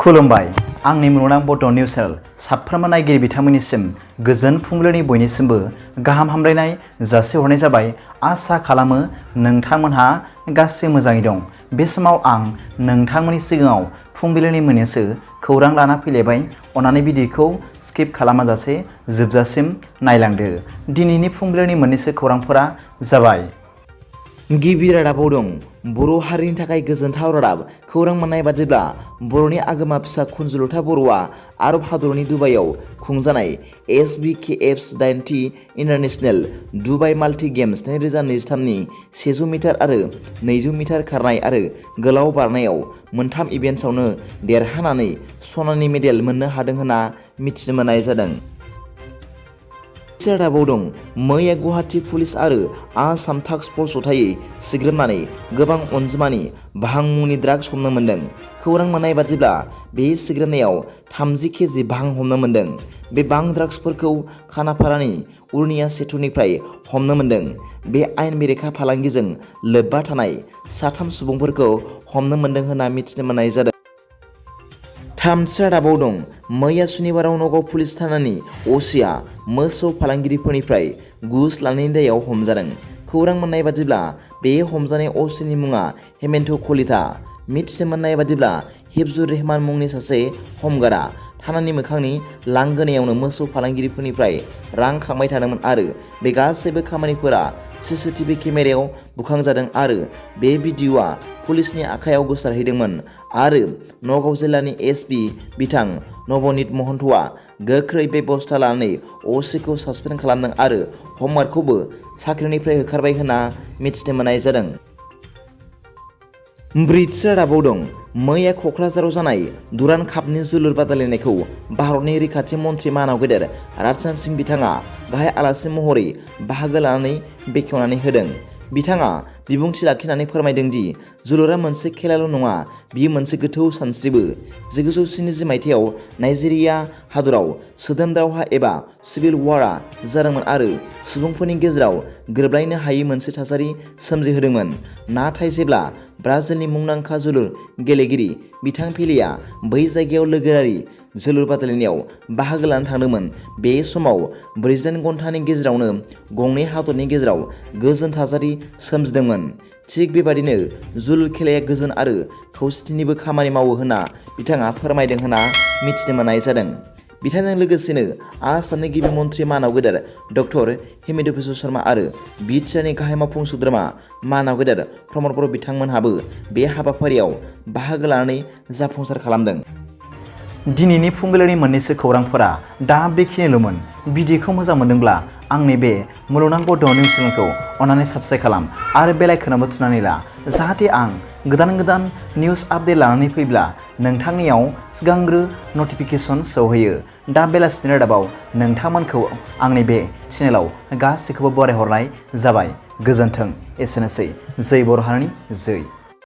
खुलुमबाय आंनि मुलुगनां बड' निउस चेनेल साफ्रोमबो नायगिरि बिथांमोननिसिम गोजोन फुंबिलिनि बयनिसिमबो गाहाम हामलायनाय जासिहरनाय जाबाय। आसा खालामो नोंथांमोनहा गासै मोजाङै दं। बे समाव आं नोंथांमोननि सिगाङाव फुंबिलिनि मोननैसो खौरां लाना फैलायबाय। अन्नानै भिडिअखौ स्किप खालामाजासे जोबजासिम नायलांदो। दिनैनि फुंबिलिनि मोननैसो खौरांफोरा जाबाय। गिबि रादाबाव दं बर' हारिनि थाखाय गोजोनथाव रादाब। खौरां मोननाय बादिब्ला बर'नि आगोमा फिसा कुनजुलथा बर'आ आरब हादरनि दुबाइआव खुंजानाय SBKF-80 international Dubai multi games 2023नि 100 मिटार आरो 200 मिटार खारनाय आरो गोलाव बारनायाव मोनथाम इभेन्ट्सआवनो देरहानानै सनानि मेडेल मोननो हादों होनना मिथिनो मोननाय जादों। रादाबाव दं मैया गुवाहाटी पुलिस आरो आसाम टास्क फर्स जथायै सिग्रोमनानै गोबां अनजिमानि भां मुंनि ड्राग्स हमनो मोनदों। खौरां मोननाय बादिब्ला बे सिग्रोमनायाव 30 केजि भां हमनो मोनदों। बे भां ड्राग्सफोरखौ खानापारानि उरनिया सेतुनिफ्राय हमनो मोनदों। बे आयेन बेरेखा फालांगिजों लोब्बा थानाय 3 सुबुंफोरखौ हमनो मोनदों होनना मिथिनो मोननाय जादों। थामथि रादाबाव दं मैया सुनिबाराव नगाव पुलिस थानानि असिआ मोसौ फालांगिरिफोरनिफ्राय घुस लानायनि दायाव हमजादों। खौरां मोननाय बादिब्ला बे हमजानाय असिनि मुङा हेमन्त कलिता। मिथिनो मोननाय बादिब्ला हिफजुर रहमान मुंनि सासे हमगारा थानानि मोखांनि लांगोनायावनो मोसौ फालांगिरिफोरनिफ्राय रां खांबाय थादोंमोन आरो बे गासैबो खामानिफोरा CCTV केमेरायाव बुखांजादों आरो बे भिडिअ'आ पुलिसनि आखायाव गोसारहैदोंमोन आरो नगाव जिल्लानि SP बिथां नबनीत महन्तआ गोख्रै बेबस्था लानानै असिखौ सासपेन्ड खालामदों आरो हमगारखौबो साख्रिनिफ्राय होखारबाय होनना मिथिनो मोननाय जादों। ब्रैथि रादाबाव दं मैया क'क्राझाराव जानाय दुरान कापनि जोलुर बादायलायनायखौ भारतनि रैखाथि मन्थ्रि मानाव गेदेर राजनाथ सिंह बिथाङा गाहाय आलासि महरै बाहागो लानानै बेखेवनानै होदों। बिथाङा बिबुंथि लाखिनानै फोरमायदों दि जोलुरा मोनसे खेलाल' नङा, बियो मोनसे गोथौ सानस्रिबो। 1970 मायथाइयाव नाइजेरिया हादराव सोदोम दावहा एबा सिभिल वारआ जादोंमोन आरो सुबुंफोरनि गेजेराव गोरोबलायनो हायै मोनसे थासारि सोमजिहोदोंमोन। नाथाय जेब्ला ब्राजिलनि मुंदांखा जोलुर गेलेगिरि बिथां पेलेआ बै जायगायाव लोगोआरि जोलुर बादायलायनायाव बाहागो लानो थांदोंमोन, बे समाव 48 घन्टानि गेजेरावनो गंनै हादरनि गेजेराव गोजोन थासारि सोमजिदोंमोन। थिग बेबादिनो जोलुर खेलाया गोजोन आरो खौसेथिनिबो खामानि मावो होनना बिथाङा फोरमायदों होनना मिथिनो मोननाय जादों। बिथांजों लोगोसेनो आसामनि गिबि मन्थ्रि मानाव गेदेर डक्टर हिमन्त बिश्व शर्मा आरो BTRनि गाहाय मावफुं सोद्रोमा मानाव गेदेर प्रमद बर' बिथांमोनहाबो बे हाबाफारियाव बाहागो लानानै जाफुंसार खालामदों। दिनैनि फुंबिलिनि मोननैसो खौरांफोरा दा बेखिनिल'मोन। भिडिअखौ मोजां मोनदोंब्ला आंनि बे मुलुगनां बड' निउस चेनेलखौ अन्नानै साबस्क्राइब खालाम आरो बेल आइकनआवबो थुनानै ला, जाहाथे आं गोदान निउस आपडेट लानानै फैब्ला नोंथांनियाव सिगांग्रो नटिफिकेसन सौहैयो। दा बेलासिनि रादाबाव नोंथांमोनखौ आंनि बे चेनेलाव गासैखौबो बरायहरनाय जाबाय। गोजोन्थों। एसेनोसै। जै बर' हारिनि जै।